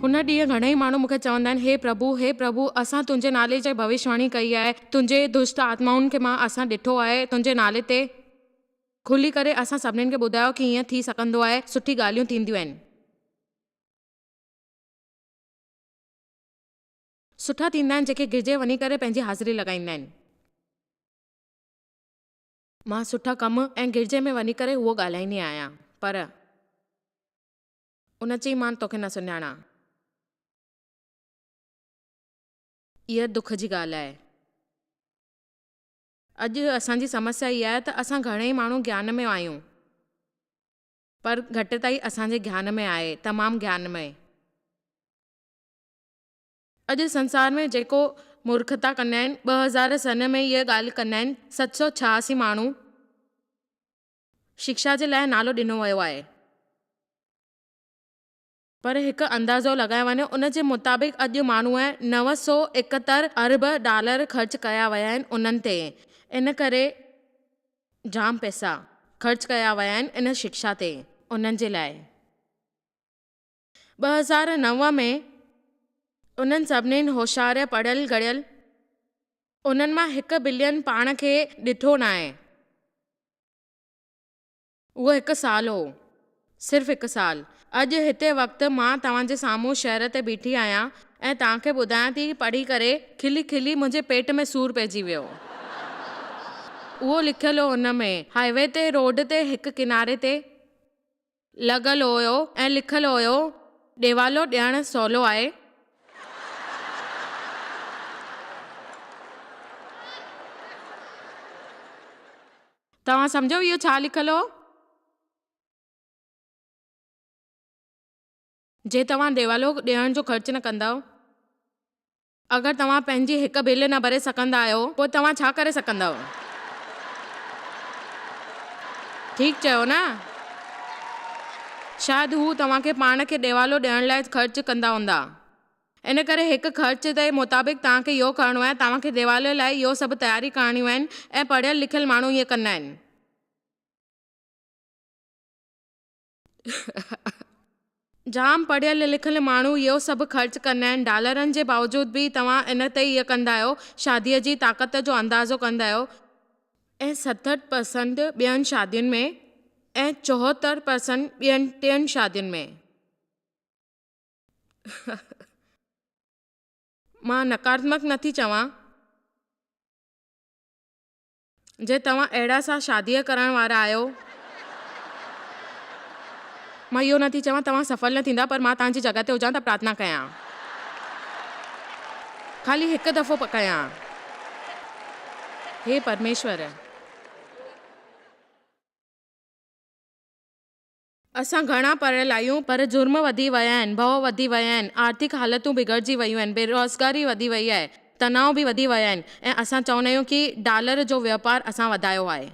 هن ڏينهن گهڻئي ماڻهو مون کي چوندا آهن، هي پرڀو، هي پرڀو، اسان تنهنجي نالي جي ڀوشواڻي ڪئي آهي، تنهنجي دشٽ آتمائن کي مان اسان ڏٺو آهي، تنهنجي نالي تي. کلي ڪري اسان سڀنين کي ٻڌايو ڪي ائين ٿي سگهندو آهي، سٺي ڳالهيون ٿينديون آهن. سٺا ٿيندا آهن جيڪي گرجي وڃي ڪري پنهنجي حاضري لڳائيندا آهن. مان سٺا ڪم ۽ گرجي ۾ وڃي ڪري اهو ڳالهائيندي آهيان پر. ان چئي مان توکي نه سڃاڻان. اها دک جي ڳالهه آهي. اڄ اسان جي سمسيا اها آهي ته اسان گهڻئي ماڻهو گيان ۾ آهيون پر گهٽتائي اسان جي گيان ۾ آهي تمام گيان ۾. اڄ سنسار ۾ جيڪو مورکتا ڪندا آهن، 2000 سن ۾ اها ڳالهه ڪندا آهن، 786 ماڻهو شڪشا جي لاء نالو ڏنو ويو آهي. پر هڪ اندازو لڳايو وڃي ان جي مطابق اڄ ماڻهوء 971 ارب ڊالر خرچ ڪيا ويا آهن انهن تي. ان ڪري جام پئسا خرچ ڪيا ويا آهن ان شڪشا تي انهن جي لاء. 2009 ۾ انهن سڀني هوشيار پڙهيل ڳڙهيل انهن مان هڪ بلين پاڻ کي ڏٺو ناهي. اهو هڪ سال هو. صرف هڪ سال. اڄ هتي وقت مان توهان جي سامهون شهر تي بيٺي آهيان ۽ توهان کي ٻڌايان ٿي پڙهي ڪري کلي کلي منهنجي پيٽ ۾ سور پئجي ويو. اهو لکيل هو ان ۾. هاء وي تي روڊ تي هڪ ڪناري تي. لڳل هيو ۽ لکيل هيو، ڏيوالو ڏيڻ سولو آهي. توهان سمجهيو اهو ڇا لکيل هو؟ جي توهان ڏيوالو ڏيڻ جو خرچ نه ڪندؤ. اگر توهان پنهنجي هڪ بل نه ڀري سگهندا آهيو، پوء توهان ڇا ڪري سگهندؤ؟ ٺيڪ چيو نه؟ شايد هو توهان کي پاڻ کي ڏيوالو ڏيڻ لاء خرچ ڪندا هوندا. ان ڪري هڪ خرچ جي مطابق توهان کي اهو ڪرڻو آهي، توهان کي ڏيوالي لاء اهو سڀ تياري ڪرڻيون آهن ۽ پڙهيل لکيل ماڻهو ائين ڪندا آهن. جام پڙهيل لکيل ماڻهو اهو سڀ خرچ ڪندا آهن ڊالرن جي باوجود به توهان ان تي اهي ڪندا آهيو شادي جي طاقت جو اندازو ڪندا آهيو ۽ 67 پرسنٽ ٻين شادين ۾ ۽ 74 پرسنٽ ٻين ٽين شادين ۾. مان نڪارتمڪ نٿي چوان. جي توهان اهڙا سان شاديء ڪرڻ وارا آهيو. مان اهو نه ٿي چوان توهان سڦل نه ٿيندا پر مان توهان جي جڳهه تي هجان ته پرارٿنا ڪيان. خالي هڪ دفعو ڪيان. هي پرميشور! اسان گهڻا پڙهيل آهيون پر جرم وڌي ويا آهن، ڀؤ وڌي ويا آهن، آرٿڪ حالتون بگڙجي ويون آهن، بيروزگاري وڌي وئي آهي، تناء به وڌي ويا آهن ۽ اسان چوندا آهيون ڪي ڊالر جو واپار اسان وڌايو آهي.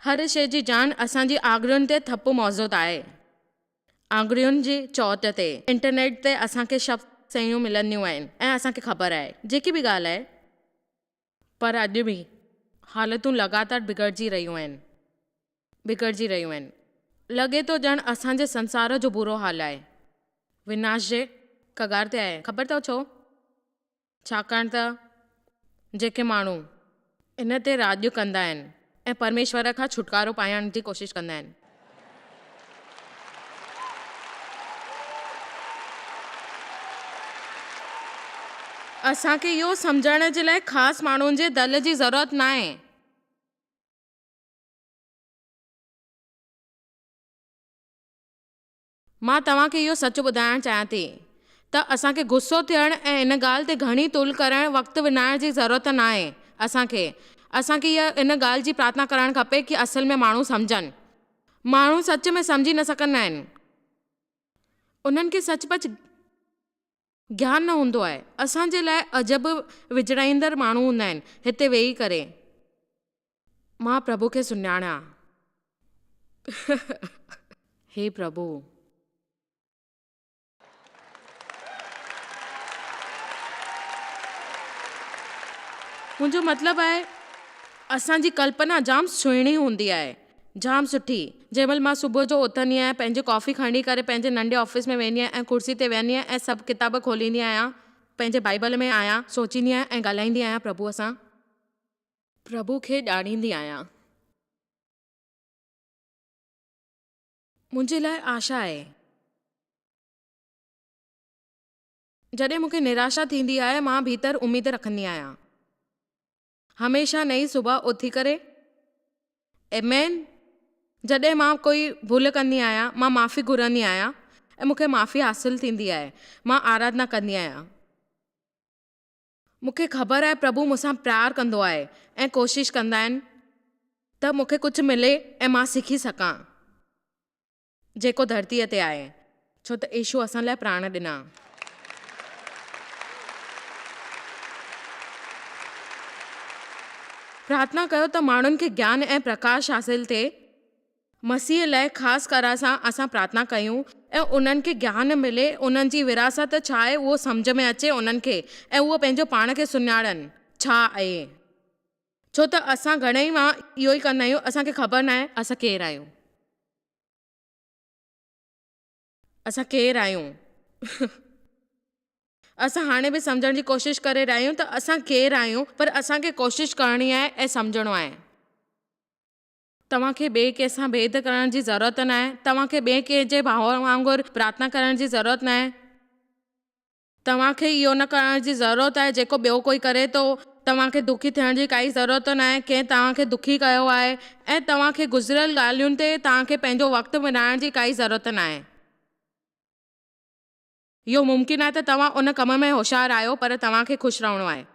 هر شيء جي ڄاڻ اسان جي آڱرين تي ٿپ موجود آهي. آڱرين جي چوٽ تي انٽرنيٽ تي اسان کي سڀ شيون ملنديون آهن ۽ اسان کي خبر آهي جيڪي به ڳالهه آهي. پر اڄ به حالتون لڳاتار بگڙجي رهيون آهن. بگڙجي رهيون آهن. لڳي ٿو ڄڻ اسان جي سنسار جو برو حال آهي. وناش جي ڪگار تي آهي. خبر اٿو ڇو؟ ڇاڪاڻ ته جيڪي ماڻهو ان تي راڄ ڪندا آهن ۽ پرميشور کان ڇوٽڪارو پائڻ جي ڪوشش ڪندا آهن. اسان کي اهو سمجهڻ جي لاء خاص ماڻهن جي دل جي ضرورت ناهي. مان توهان کي اهو سچ ٻڌائڻ چاهيان ٿي ته اسان کي غصو ٿيڻ ۽ ان ڳالهه تي گهڻي تول ڪرڻ وقت وڃائڻ جي ضرورت ناهي اسان کي اسان کي اها ان ڳالهه جي پرارٿنا ڪرڻ کپي ڪي اصل ۾ ماڻهو سمجهن ماڻهو سچ ۾ سمجهي نه سگهندا آهن انهن کي سچ پچ گيان نه هوندو آهي اسان جي لاء عجب وجهڙائيندڙ ماڻهو هوندا آهن هتي ويهي ڪري مان پرڀو کي سڃاڻان. هي پرڀو! منهنجو مطلب آهي، اسان جي ڪلپنا جام سهڻي هوندي آهي. جام سٺي. جنهن مهل مان صبح جو اٿندي آهيان پنهنجي ڪافي کڻي ڪري پنهنجي ننڍي آفيس ۾ ويندي آهيان ۽ ڪرسي تي ويهندي آهيان ۽ سڀ ڪتاب کوليندي آهيان پنهنجي بائيبل ۾ آهيان سوچيندي آهيان ۽ ڳالهائيندي آهيان پرڀوء سان. پرڀو کي ڄاڻيندي آهيان. منهنجي لاء آشا آهي. جڏهن مون کي نراشا ٿيندي آهي مان ڀيتر اميد رکندي آهيان. هميشه نئين صبح اٿي ڪري. آمين. جڏهن مان ڪوئي ڀل ڪندي آهيان مان معافي گهرندي آهيان ۽ مون کي معافي حاصل ٿيندي آهي. مان آراڌنا ڪندي آهيان. مون کي خبر آهي پرڀو مون سان پيار ڪندو آهي ۽ ڪوشش ڪندا آهن ته مون کي ڪجهه ملي ۽ مان سکي سگهان جيڪو ڌرتيء تي آهي ڇو ته يسوع اسان لاء پراڻ ڏنا. پرارٿنا ڪيو ته ماڻهن کي گيان ۽ پرڪاش حاصل ٿئي. مسيح لاء خاص طرح سان اسان پرارٿنا ڪيون ۽ انهن کي گيان ملي، انهن جي وراثت ڇا آهي اهو سمجهه ۾ اچي انهن کي ۽ اهو پنهنجو پاڻ کي سڃاڻن ڇا آهي. ڇو ته اسان گهڻئي مان اهو ئي ڪندا آهيون اسان کي خبر ناهي اسان ڪير آهيون. اسان ڪير آهيون. اسان هاڻي به سمجهڻ جي ڪوشش ڪري رهيا آهيون ته اسان ڪير آهيون پر اسان کي ڪوشش ڪرڻي آهي ۽ سمجهڻو آهي. توهان کي ٻئي ڪنهن سان ڀيد ڪرڻ جي ضرورت ناهي، توهان کي ٻئي ڪنهن جي ڀاء وانگر پرارٿنا ڪرڻ جي ضرورت ناهي، توهان کي اهو نه ڪرڻ جي ضرورت آهي جيڪو ٻيو ڪوئي ڪري ٿو، توهان کي دکي ٿيڻ جي ڪائي ضرورت ناهي، ڪنهن توهان کي دکي ڪيو آهي ۽ توهان کي گذريل ڳالهين تي توهان کي پنهنجو وقت وڃائڻ جي ڪائي ضرورت ناهي. اهو ممڪن آهي ته توهان ان ڪم ۾ هوشيار آهيو پر توهان کي خوش رهڻو آهي.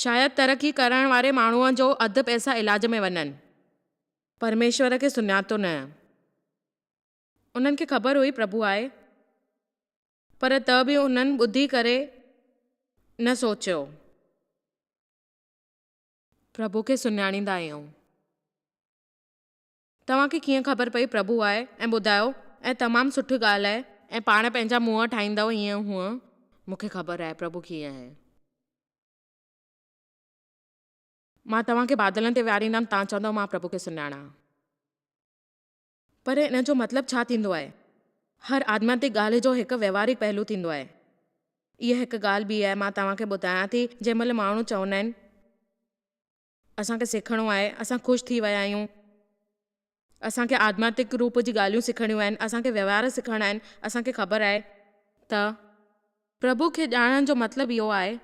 شايد ترقي ڪرڻ واري ماڻهوء جو اڌ پئسا علاج ۾ وڃن. پرميشور کي سڃاتو نه. انهن کي خبر هئي پرڀو آهي. پر ته به انهن ٻڌي ڪري نه سوچيو. پرڀو کي سڃاڻيندا آهيون. توهان کي ڪيئن خبر پئي پرڀو آهي ۽ ٻڌايو ۽ تمام سٺي ڳالهه آهي. ۽ پاڻ پنهنجا منهن ٺاهيندؤ هيئن هونئن مون کي خبر آهي پرڀو ڪيئن آهي. مان توهان کي بادلن تي ويهاريندم توهان چوندؤ مان پرڀو کي سڃاڻان. پر ان جو مطلب ڇا ٿيندو آهي؟ هر آدمياتڪ ڳالهه جو هڪ ويوهارڪ پهلو ٿيندو آهي. اها هڪ ڳالهه ٻي آهي مان توهان کي ٻڌايان ٿي جنهن مهل ماڻهو چوندا آهن. اسان کي سکڻو آهي، اسان خوش ٿي ويا آهيون، اسان کي آڌماتڪ روپ جي ڳالهيون سکڻيون آهن، اسان کي ويوهار سکڻا آهن، اسان کي خبر آهي ته. پرڀو کي ڄاڻڻ جو مطلب اهو آهي،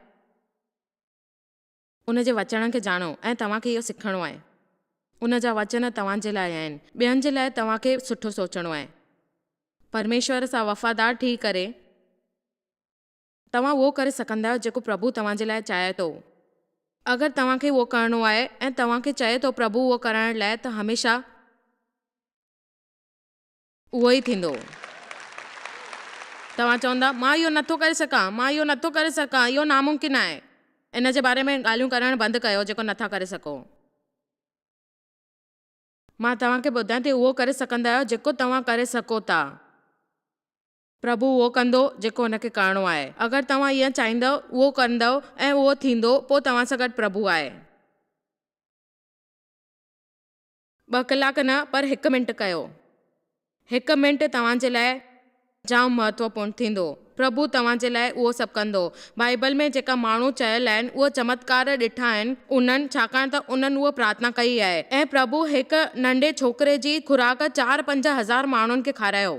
ان جي وچنن کي ڄاڻو ۽ توهان کي اهو سکڻو آهي. ان جا وچن توهان جي لاء آهن، ٻين جي لاء توهان کي سٺو سوچڻو آهي. پرميشور سان وفادار ٺهي ڪري. توهان اهو ڪري سگهندا آهيو جيڪو پرڀو توهان جي لاء چاهي ٿو. اگر توهان کي اهو ڪرڻو آهي ۽ توهان کي چئي ٿو پرڀو اهو ڪرڻ لاء ته هميشه اهو ئي ٿيندو. توهان چوندا، مان اهو نٿو ڪري سگهان، مان اهو نٿو ڪري سگهان، اهو ناممڪن آهي. ان جي باري ۾ ڳالهيون ڪرڻ بند ڪيو جيڪو نٿا ڪري سگهو. مان توهان کي ٻڌايان ٿي اهو ڪري سگهندا آهيو جيڪو توهان ڪري سگهو ٿا. پرڀو اهو ڪندو جيڪو هن کي ڪرڻو آهي. اگر توهان ائين چاهيندؤ، اهو ڪندؤ ۽ اهو ٿيندو، پوء توهان سان گڏ پرڀو آهي. ٻه ڪلاڪ نه پر هڪ منٽ ڪيو. هڪ منٽ توهان جي لاء جام مهتوپورڻ ٿيندو. پرڀو توهان جي لاء اهو سڀ ڪندو. بائيبل ۾ جيڪا ماڻهو چيل آهن، اهي چمتڪار ڏٺا آهن انهن، ڇاڪاڻ ته انهن اهو پرارٿنا ڪئي آهي. ۽ پرڀو هڪ ننڍي ڇوڪري جي خوراڪ چار پنج هزار ماڻهن کي کارايو.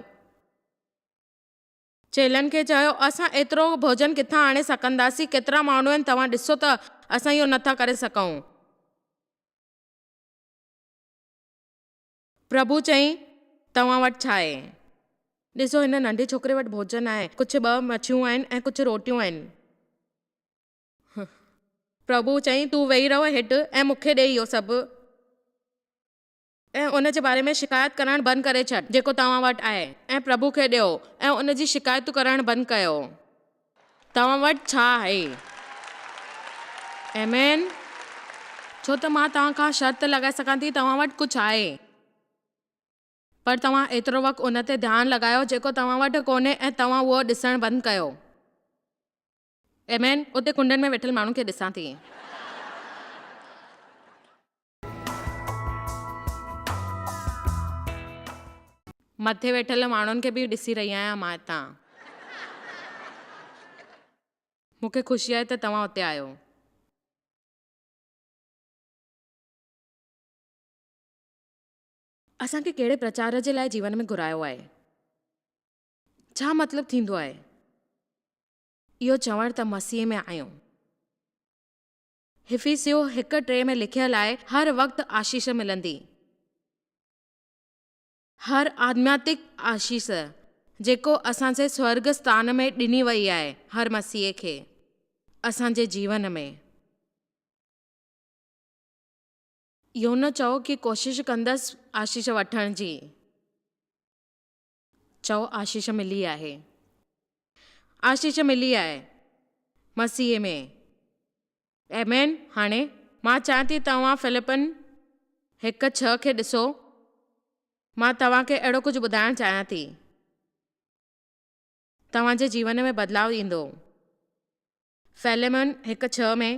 چيلن کي چيو، اسان ايترو ڀوڄن ڪٿان آڻي سگهنداسين، ڪيترا ماڻهو آهن، توهان ڏسو ته اسان اهو نه ٿا ڪري سگهون. پرڀو چيائين، توهان وٽ ڇا آهي؟ ڏسو، هن ننڍي ڇوڪري وٽ ڀوڄن آهي، ڪجهه ٻه مڇيون آهن ۽ ڪجهه روٽيون آهن. پرڀو چيائين، تون ويهي رهه هيٺ ۽ مون کي ڏي اهو سڀ. ۽ ان جي باري ۾ شڪايت ڪرڻ بند ڪري ڇڏ جيڪو توهان وٽ آهي ۽ پرڀو کي ڏيو ۽ ان جي شڪايتون ڪرڻ بند ڪيو. توهان وٽ ڇا آهي؟ آمين. ڇو ته مان توهان کان شرط لڳائي سگهان ٿي توهان وٽ ڪجهه آهي. پر توهان ايترو وقت ان تي ڌيان لڳايو جيڪو توهان وٽ ڪونهي ۽ توهان اهو ڏسڻ بند ڪيو. آمين. اتي ڪنڊن ۾ ويٺل ماڻهن کي ڏسان ٿي. مٿي ويٺل ماڻهن کي به ڏسي رهي آهيان مان هتان. مون کي خوشي آهي ته توهان اتي آهيو. اسان کي ڪهڙي پرچار جي لاء جيون ۾ گهرايو آهي؟ ڇا مطلب ٿيندو آهي اهو چوڻ ته مسيح ۾ آهيون؟ افيسيو هڪ ٽي ۾ لکيل آهي، هر وقت آشيش ملندي. هر آڌمياتڪ آشيش جيڪو اسان کي سورڳ اسٿان ۾ ڏني وئي آهي هر مسيحي کي اسان جي جيون ۾. اهو نه چئو ڪي ڪوشش ڪندس آشيش وٺڻ جي. چئو آشيش ملي آهي. آشيش ملي آهي مسيح ۾. آمين. هاڻي مان چاهيان ٿي توهان فلپن 1:6 کي ڏسو. مان توهان کي اهڙو ڪجهه ٻڌائڻ چاهيان ٿي. توهان جي جيون ۾ بدلاء ايندو. فيليمون 1:6 ۾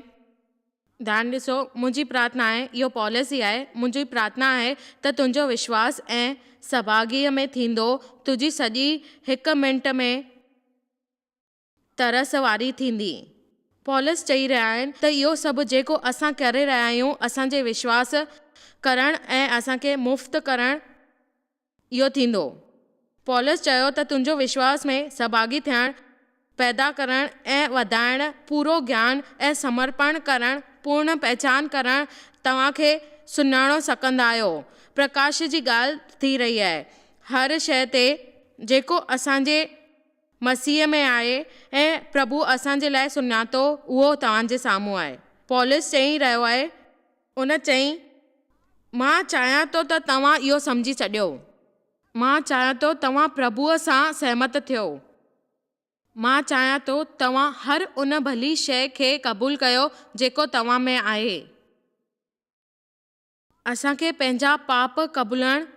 ڌيان ڏسو، منهنجي پرارٿنا آهي، اهو پولس ئي آهي، منهنجي پرارٿنا آهي ته تنهنجو وشواس ۽ سڀاڳيء ۾ ٿيندو، تنهنجي سڄي هڪ منٽ ۾ ترس واري ٿيندي. پولس چئي رهيا آهن ته اهو سڀ جيڪو اسان ڪري رهيا آهيون، اسان جي وشواس ڪرڻ ۽ اسان کي مفت ڪرڻ اهو ٿيندو. پولس چيو ته تنهنجو وشواس ۾ سهڀاڳي ٿيڻ، پيدا ڪرڻ ۽ وڌائڻ، پورو گيان ۽ سمرپڻ ڪرڻ، پورڻ پهچان ڪرڻ توهان کي سڃاڻو سگهندا آهيو. پرڪاش جي ڳالهه ٿي رهي آهي. هر شيء تي جيڪو اسان جي مسيح ۾ آهي ۽ پرڀو اسان جي لاء سڃاتو اهو توهان جي سامهون آهي. پولس چئي رهيو آهي. ان چيائين، مان چاهيان ٿو ته توهان اهو سمجهي ڇڏيو. مان چاهيان ٿو توهان پرڀوء سان سهمت ٿيو. مان چاهيان ٿو توهان هر ان ڀلي شيء کي قبول ڪيو جيڪو توهان ۾ آهي. اسان کي پنهنجا پاپ قبولڻ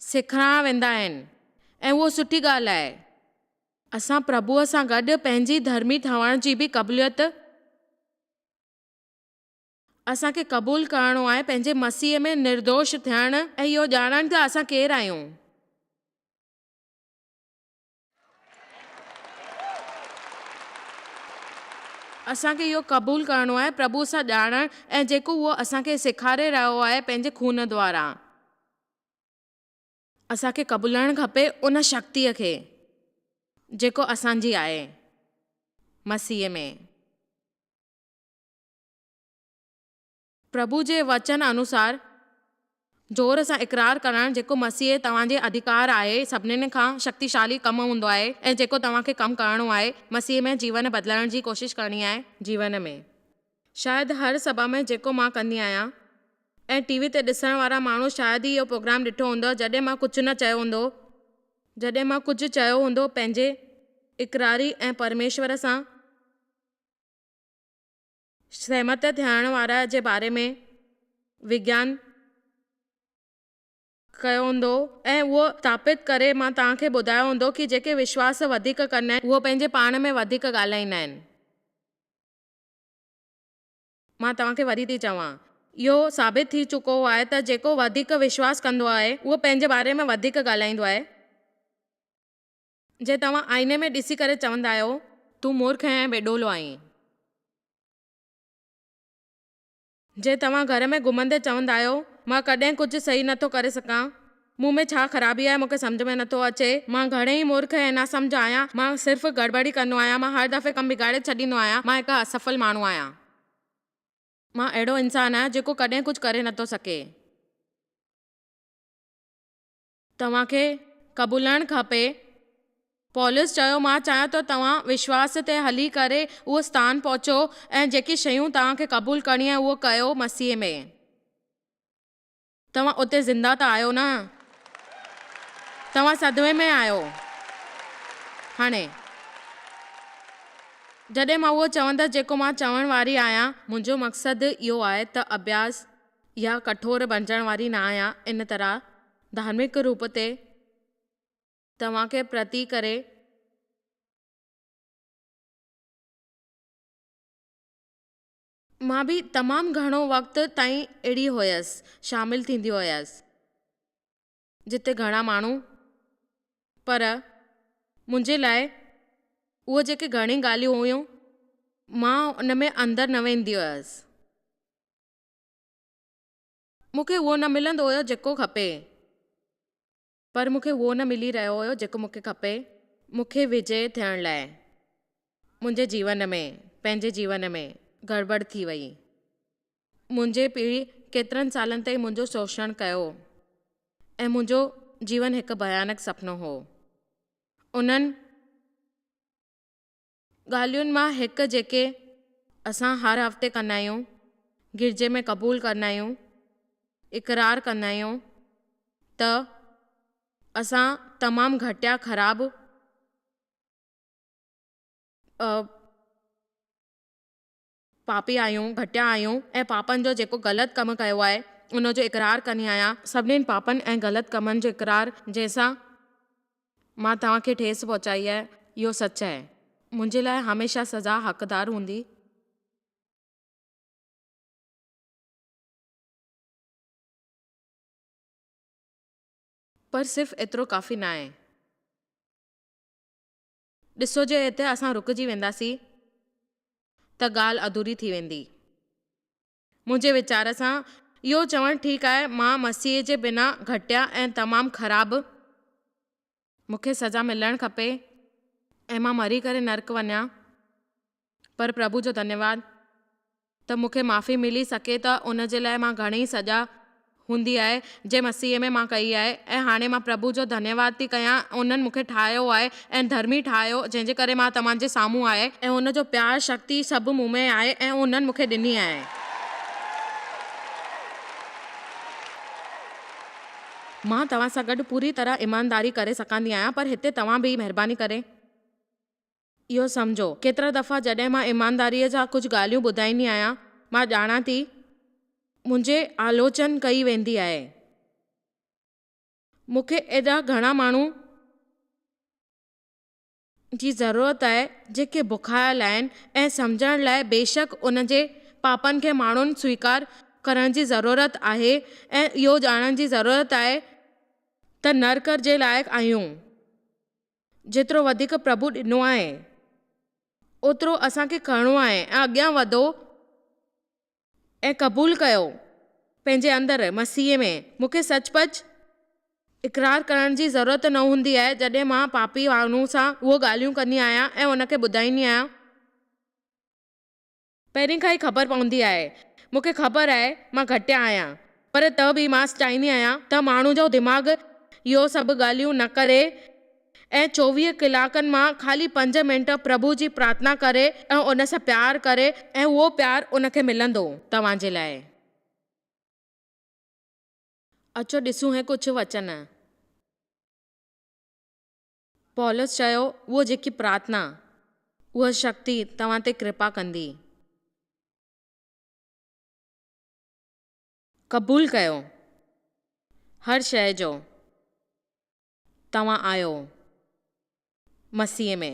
سيکاريا ويندا آهن ۽ اهو سٺي ڳالهه آهي. اسان پرڀوء سان گڏ پنهنجي ڌرمي ٺهڻ جي به قبوليت. اسان کي قبول ڪرڻو آهي پنهنجي مسيح ۾ نردوش ٿيڻ ۽ اهو ڄاڻڻ ته اسان ڪير آهيون. اسان کي اهو قبول ڪرڻو آهي پرڀو سان ڄاڻڻ ۽ جيڪو اهو اسان کي سيکاري رهيو آهي پنهنجي خون دوارا. اسان کي قبولڻ کپي ان شڪتيء کي جيڪو اسان جي آهي مسيح ۾. پرڀو جي وچن انوسار زور سان اقرار ڪرڻ جيڪو مسيح توهان جي اڌڪار آهي سڀنين کان شڪتيشالي ڪم هوندو آهي ۽ جيڪو توهان کي ڪم ڪرڻو آهي مسيح ۾ جيون بدلڻ جي ڪوشش ڪرڻي آهي جيون ۾ شايد هر سڀا ۾ جيڪو مان ڪندي آهيان ۽ ٽي وي تي ڏسڻ وارا ماڻهو شايد ئي اهو پروگرام ڏٺو هوندو جڏهن مان ڪجهه نه چيو هوندو جڏهن مان ڪجهه چيو هوندو پنهنجي اقراري ۽ پرميشور سان سهمت ٿيڻ وارا جي باري ۾ وگيان ڪيو هوندو ۽ اهو ٿاپت ڪري مان توهان کي ٻڌايو هوندو ڪي جيڪي وشواس وڌيڪ ڪندا آهن اهو پنهنجي پاڻ ۾ وڌيڪ ڳالهائيندا آهن. مان توهان کي وري ٿي چوان اهو ثابت ٿي چڪو آهي ته جيڪو وڌيڪ وشواس ڪندو آهي اهو پنهنجي باري ۾ وڌيڪ ڳالهائيندو آهي. جي توهان آئيني ۾ ڏسي ڪري چوندا آهيو. تون مورک ۽ بيڏولو آهين. جي توهان گهر ۾ گهمندي چوندا آهيو. مان ڪڏهن ڪجهه صحيح نٿو ڪري سگهان. مون ۾ ڇا خرابي آهي مون کي سمجهه ۾ نٿو اچي. مان گهڻي ئي مورک ۽ ناسمجهه آهيان. مان صرف گڙٻڙي ڪندو آهيان. مان هر دفعي ڪم بگاڙي ڇڏيندو آهيان. مان هڪ اسڦل ماڻهو آهيان. مان اهڙو انسان آهيان جيڪو ڪڏهن ڪجهه ڪري نٿو سگهي. توهان کي قبولڻ کپي. پولس چيو، مان چاهيان ٿو توهان وشواس تي هلي ڪري اهو اسٿان پهچو ۽ جيڪي شيون توهان کي قبول ڪرڻي آهي اهو ڪيو مسيح ۾. توهان اتي زنده ته آهيو نه؟ توهان صدمي ۾ آهيو. هاڻي. جڏهن مان اهو چوندس جيڪو مان چوڻ واري آهيان. منهنجو مقصد اهو آهي ته اڀياس يا ڪٺور بڻجڻ واري نه آهيان، ان طرح ڌارمڪ روپ تي توهان کي پرتي ڪري. مان به تمام گهڻو وقت تائين اهڙي هيس، شامل ٿيندي هيس. جتي گهڻا ماڻهو پر منهنجي لاء اهي جيڪي گهڻي ڳالهيون هيون مان ان ۾ اندر نه ويندي هيس. مون کي اهو نه ملندو هيو جيڪو کپي. پر مون کي اهو نه ملي رهيو هيو جيڪو مون کي کپي. مون کي وجئي ٿيڻ لاء منهنجي جيون ۾ پنهنجي جيون ۾ گڙٻڙ ٿي وئي. منهنجي پيء ڪيترن سالن تائين منهنجو شوشڻ ڪيو ۽ منهنجو جيون هڪ ڀيانڪ سپنو هو. انهن ڳالهين مان هڪ جيڪي اسان هر هفتي ڪندا آهيون، گرجي ۾ قبول ڪندا آهيون، اقرار ڪندا آهيون ته اسان تمام گهٽيا خراب پاپي آهيون، گهٽيا آهيون ۽ پاپن جو جيڪو غلط ڪم ڪيو آهي ان جو اقرار ڪندي آهيان. سڀني پاپن ۽ غلط ڪمن جو اقرار جنهن سان مان توهان کي ٺيس پهچائي آهي، اهو سچ آهي. منهنجي لاء هميشه سزا حقدار هوندي. پر صرف ايترو ڪافي ناهي. ڏسو جي هتي اسان رڪجي وينداسين ته ڳالهه اڌوري ٿي ويندي. منهنجي ويچار سان اهو چوڻ ٺيڪ آهي مان مسيح جي بنا گهٽيا ۽ تمام خراب. مون کي سزا ملڻ کپي ۽ مان مري ڪري نرڪ وڃان پر پرڀو جو ڌنيواد. ته مون کي معافي ملي سگهي ته ان جي لاء مان گهڻي سزا هوندي آهي جنهن مسيح ۾ مان ڪئي آهي ۽ هاڻي مان پرڀو جو ڌنيواد ٿي ڪيان انهن مون کي ٺاهيو آهي ۽ ڌرمي ٺاهيو جنهن جي ڪري مان توهان جي سامهون آهي ۽ ان جو پيار شڪتي سڀ مون ۾ آهي ۽ انهن مون کي ڏني آهي. مان توهان سان گڏ پوري طرح ايمانداري ڪري سگهندي آهيان پر هتي توهان به مهرباني ڪري. اهو سمجهو. ڪيترا دفعا جڏهن مان ايمانداريء جا ڪجهه ڳالهيون ٻڌائيندي آهيان، مان ڄاڻان ٿي منهنجي آلوچن ڪئي ويندي آهي. مون کي ايڏا گهڻا ماڻهو جي ضرورت آهي جيڪي بکايل آهن ۽ سمجهڻ لاء بيشڪ ان جي پاپن کي ماڻهن سويڪار ڪرڻ جي ضرورت آهي ۽ اهو ڄاڻڻ جي ضرورت آهي ته نرڪ جي لائق آهيون. جيترو وڌيڪ پرڀو ڏنو آهي، اوترو اسان کي ڪرڻو آهي ۽ اڳيان وڌو ۽ قبول ڪيو پنهنجي اندر مسيح ۾. مون کي سچ پچ اقرار ڪرڻ جي ضرورت نه هوندي آهي جڏهن مان پاپي ماڻهو سان اهو ڳالهيون ڪندي آهيان ۽ ان کي ٻڌائيندي آهيان. پهرين کان ئي خبر پوندي آهي. مون کي خبر آهي مان گهٽيا آهيان پر ته به مان چاهيندي آهيان ته ماڻهو جو دماغ اهو سڀ ڳالهيون نه ڪري ۽ 24 ڪلاڪن مان خالي پنج منٽ پرڀو جي پرارٿنا ڪري ۽ ان سان پيار ڪري ۽ اهو پيار ان کي ملندو توهان جي لاء. اچو ڏسون هي ڪجهه وچن. پولس چيو، اهو جيڪي پرارٿنا، اها شڪتي توهان تي ڪرپا ڪندي. قبول ڪيو هر شيء جو توهان آهيو مسيح ۾.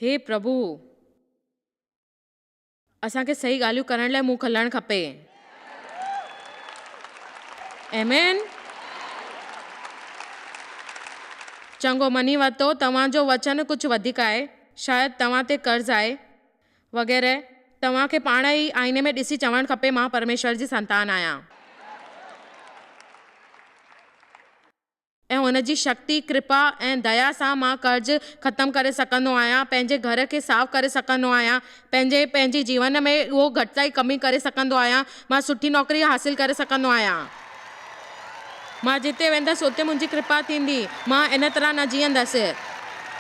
هي پرڀو! اسان کي صحيح ڳالهيون ڪرڻ لاء منهن کلڻ کپي. آمين. چڱو مڃي ورتو توهان جو وچن ڪجهه وڌيڪ آهي شايد توهان تي قرض آهي وغيره توهان کي پاڻ ئي آئيني ۾ ڏسي چوڻ کپي مان پرميشور جي سنتان آهيان. ۽ ان جي شڪتي، ڪرپا ۽ ديا سان مان قرض ختم ڪري سگهندو آهيان، پنهنجي گهر کي صاف ڪري سگهندو آهيان، پنهنجي پنهنجي جيون ۾ اهو گهٽتائي ڪمي ڪري سگهندو آهيان، مان سٺي نوڪري حاصل ڪري سگهندو آهيان. مان جتي ويندس اتي منهنجي ڪرپا ٿيندي، مان ان طرح نه جيئندس.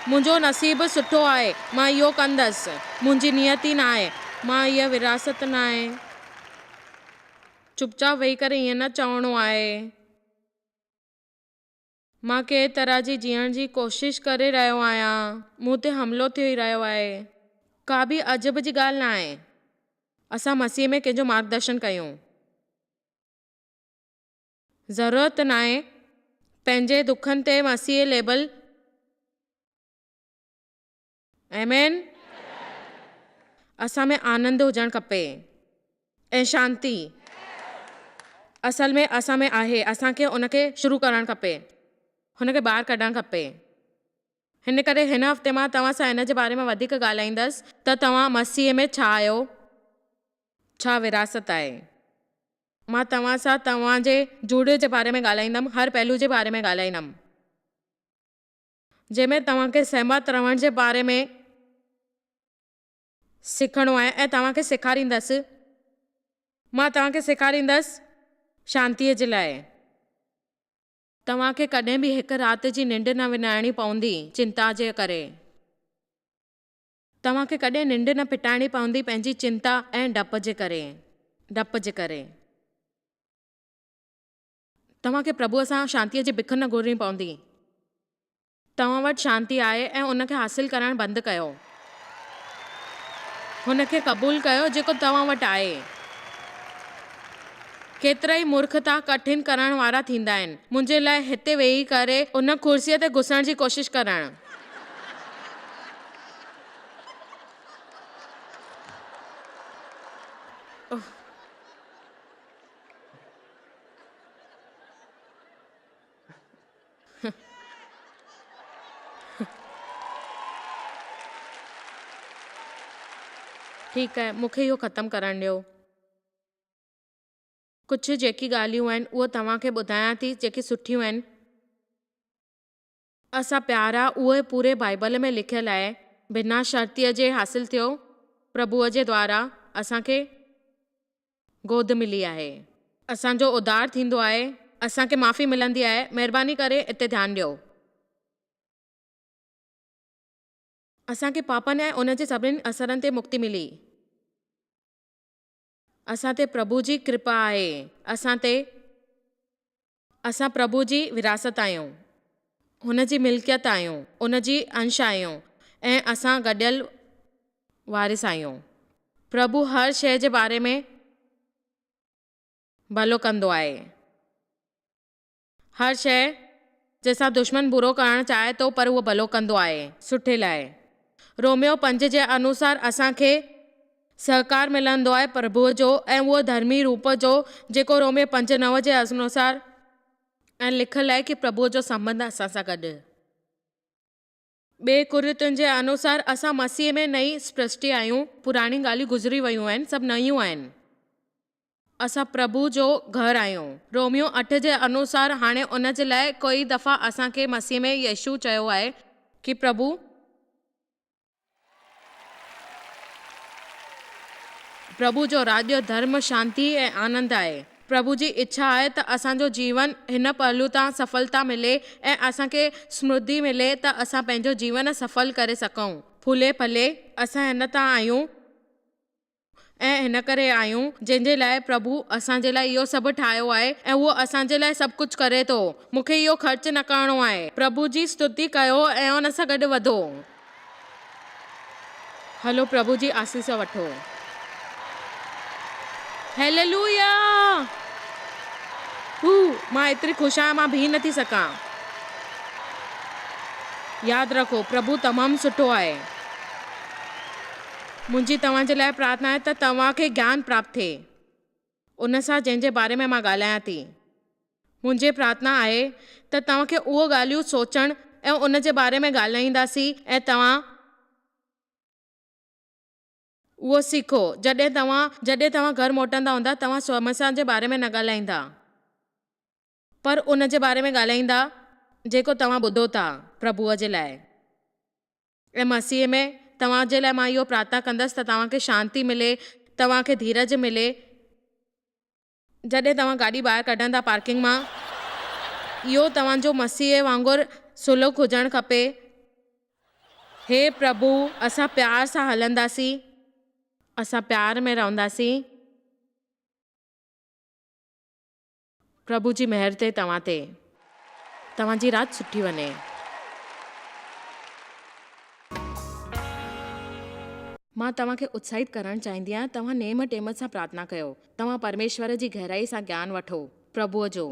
منهنجو نصيب سٺو آهي، مان اهو ڪندس. منهنجي نيتي ناهي، مان هيء وراثت ناهي. چپ چاپ ويهي ڪري ائين نه چوڻو آهي. مان ڪنهن طرح جي جيئڻ جي ڪوشش ڪري رهيو آهيان. مون تي حملو ٿي رهيو آهي. ڪا به عجب جي ڳالهه ناهي. اسان مسيح ۾ ڪنهن جو مارگدرشن ڪيون. ضرورت ناهي پنهنجي دکن تي مسيح ليبل. آمين. اسان ۾ آنند هجڻ کپي. ۽ شانتي اصل ۾ اسان ۾ آهي. اسان کي ان کي شروع ڪرڻ کپي. هن کي ٻاهر ڪڍڻ کپي. هن ڪري هن هفتي مان توهان سان ان جي باري ۾ وڌيڪ ڳالهائيندس ته توهان مسيح ۾ ڇا آهيو، ڇا وراثت آهي. مان توهان سان توهان جي جوڙ جي باري ۾ ڳالهائيندم، هر پهلو جي باري ۾ ڳالهائيندم، جنهن ۾ توهان کي سهمت رهڻ جي باري ۾ سکڻو آهي ۽ توهان کي سيکاريندس. مان توهان کي سيکاريندس شانتيء جي لاء. توهان کي ڪڏهن به هڪ رات جي ننڊ نه وڃائڻي پوندي چنتا جي ڪري. توهان کي ڪڏهن ننڊ نه ڦٽائڻي پوندي پنهنجي چنتا ۽ ڊپ جي ڪري. ڊپ جي ڪري. توهان کي پرڀوء سان شانتيء جي بک نه گهرڻي پوندي. توهان وٽ شانتي آهي ۽ ان کي حاصل ڪرڻ بند ڪيو. هن کي قبول ڪيو جيڪو توهان وٽ آهي. ڪيترائي مورکتا ڪٺن ڪرڻ وارا ٿيندا آهن. منهنجي لاء هتي ويهي ڪري ان ڪرسيء تي گهسڻ جي ڪوشش ڪرڻ. ٺيڪ آهي، مون کي اهو ختم ڪرڻ ڏيو. ڪجهه جيڪي ڳالهيون آهن، اهو توهان کي ٻڌايان ٿي، جيڪي سٺيون آهن. اسان پيارا، اهي پوري بائيبل ۾ لکيل آهي. بنا شرطيء جي حاصل ٿيو، پرڀوء جي دوارا اسان کي. گود ملي آهي. اسان جو اڌار ٿيندو آهي. اسان کي معافي ملندي آهي. مهرباني ڪري اتي ڌيان ڏيو. اسان کي پاپن ۽ ان جي سڀني اثرن تي مڪتي ملي. اسان تي پرڀو جي ڪرپا آهي. اسان تي. اسان پرڀو جي وراثت آهيون. هن جي ملڪيت آهيون. ان جي انش آهيون ۽ اسان گڏيل وارث آهيون. پرڀو هر شيء جي باري ۾ ڀلو ڪندو آهي. هر شيء جنهن سان دشمن برو ڪرڻ چاهي ٿو پر اهو ڀلو ڪندو آهي سٺي لاء. روميو پنج جي انوسار اسان کي سهڪار ملندو آهي پرڀوء جو ۽ اهو ڌرمي روپ جو جيڪو روميو 5:9 جي انوسار ۽ لکيل آهي ڪي پرڀوء جو سنٻنڌ اسان سان گڏ. ٻئي ڪريتن جي انوسار اسان مسيح ۾ نئين سرشٽي آهيون، پراڻيون ڳالهيون گذري ويون آهن، سڀ نيون آهن. اسان پرڀو جو گهر آهيون. روميو اٺ جي انوسار هاڻي ان جي لاء ڪئي دفعا اسان کي مسيح ۾ يسوع چيو آهي ڪي پرڀو پرڀو جو راڄ ڌرم شانتي ۽ آنند آهي. پرڀو جي اڇا آهي ته اسان جو جيون هن پهلو تان سڦلتا ملي ۽ اسان کي سمرڌي ملي ته اسان پنهنجو جيون سڦل ڪري سگهون. ڦولي ڦلي اسان هن تان آهيون. ۽ هن ڪري آهيون، جنهن جي لاء پرڀو اسان جي لاء اهو سڀ ٺاهيو آهي ۽ اهو اسان جي لاء سڀ ڪجهه ڪري ٿو. مون کي اهو خرچ نه ڪرڻو آهي. پرڀو جي ستتي ڪيو ۽ ان سان گڏ وڌو. هلو پرڀو جي آسيس وٺو. هيللويا! هو، مان ايتري خوش آهيان مان بيهي نٿي سگهان. ياد رکو، پرڀو تمام سٺو آهي. منهنجي توهان جي لاء پرارٿنا آهي ته توهان کي گيان پراپت ٿئي ان سان جنهن جي باري ۾ مان ڳالهايان ٿي. منهنجي پرارٿنا آهي ته توهان کي اهو ڳالهيون سوچڻ ۽ ان جي باري ۾ ڳالهائينداسين ۽ توهان اهو سکو جڏهن توهان جڏهن توهان گهر موٽندا هوندا توهان سمسيا جي باري ۾ نه ڳالهائيندا پر ان جي باري ۾ ڳالهائيندا جيڪو توهان ٻڌو ٿا پرڀوء جي لاء. ۽ مسيح ۾ توهان جي لاء مان اهو پرارٿنا ڪندس ته توهان کي شانتي ملي، توهان کي ڌيرج ملي. جڏهن توهان گاڏي ٻاهر ڪڍندا پارڪنگ مان، اهو توهان جو مسيح وانگر سلوڪ هجڻ کپي. هي پرڀو، اسان پيار سان هلنداسين. اسان پيار ۾ رهنداسين. پرڀو جي مهر ٿئي توهان تي. توهان جي رات سٺي وڃي. مان توهان کي اتساهت ڪرڻ چاهيندي آهيان توهان نيم ٽيم سان پرارٿنا ڪيو. توهان پرميشور جي گهرائي سان گيان وٺو. پرڀوء جو.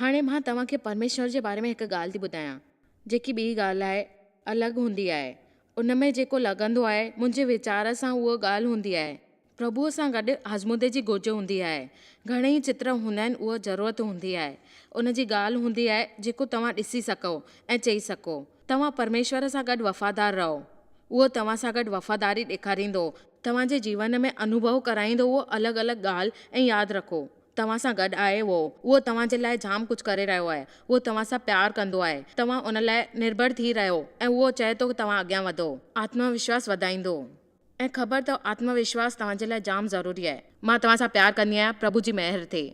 هاڻي مان توهان کي پرميشور جي باري ۾ هڪ ڳالهه ٿي ٻڌايان. جيڪي ٻي ڳالهه آهي الڳ هوندي آهي. ان ۾ جيڪو لڳندو آهي منهنجي ويچار سان اهو ڳالهه هوندي آهي. پرڀوء سان گڏ آزمودي جي گهرج هوندي آهي. گهڻيئي چتر هوندا آهن اهو ضرورت هوندي آهي. ان جي ڳالهه هوندي آهي جيڪو توهان ڏسي سگهو ۽ چئي سگهو. توهان پرميشور سان گڏ وفادار رهو. اهو توهان سان گڏ وفاداري ڏيکاريندو. توهان جي جيون ۾ انوڀو ڪرائيندو اهو الڳ الڳ ڳالهه ۽ ياد رکو توهان سان گڏ آهي اهو. اهو توهان جي لاء جام ڪجهه ڪري رهيو آهي. اهو توهان سان پيار ڪندو آهي. توهان ان لاء نرڀر ٿي رهيو ۽ اهو چئي ٿو توهان اڳيان وڌو. آتم وشواس وڌائيندو. ۽ خبر اٿو آتم وشواس توهان جي لاء جام ضروري آهي. مان توهان سان پيار ڪندي آهيان پرڀو جي مهر ٿئي.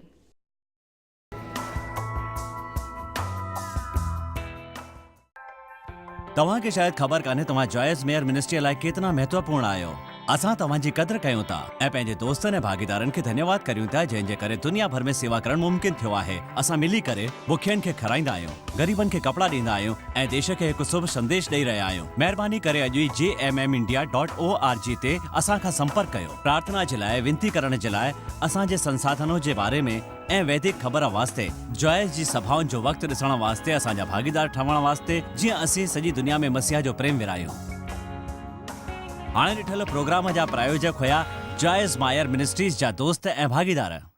توهان کي شايد خبر ڪانهي توهان جوائس ميئر منسٽريء لاء ڪيتنا مهتوپورڻ آهيو. اسان توهان جي قدر ڪيون ٿا ۽ پنهنجي دوستن ۽ ڀاڳيدارن کي ڌنيواد ڪريون ٿا جنهن جي ڪري دنيا ڀر ۾ سيوا ڪرڻ ممڪن ٿيو آهي. اسان ملي ڪري بکين کي کارائيندا آهيون، غريبن کي ڪپڙا ڏيندا آهيون ۽ ديش کي هڪ شڀ سنديش ڏئي رهيا آهيون. مهرباني ڪري اڄ ئي J M M India dot O R G تي اسان کان سمپرڪ ڪيو. پرارٿنا جي لاء وينتي ڪرڻ جي لاء اسان جي سنساڌنو جي باري ۾ ۽ ويدڪ خبر واسطي جوائس جي سڀائن جو وقت ڏسڻ واسطي اسان جا ڀاڳيدار ٺهڻ واسطي جيئن اسين سڄي دنيا ۾ مسيح جو پريم ورهايون. هاڻي ڏٺل پروگرام جا پرايوجڪ هيا جوائس مائر منسٽريز جا دوست ۽ ڀاڳيدار.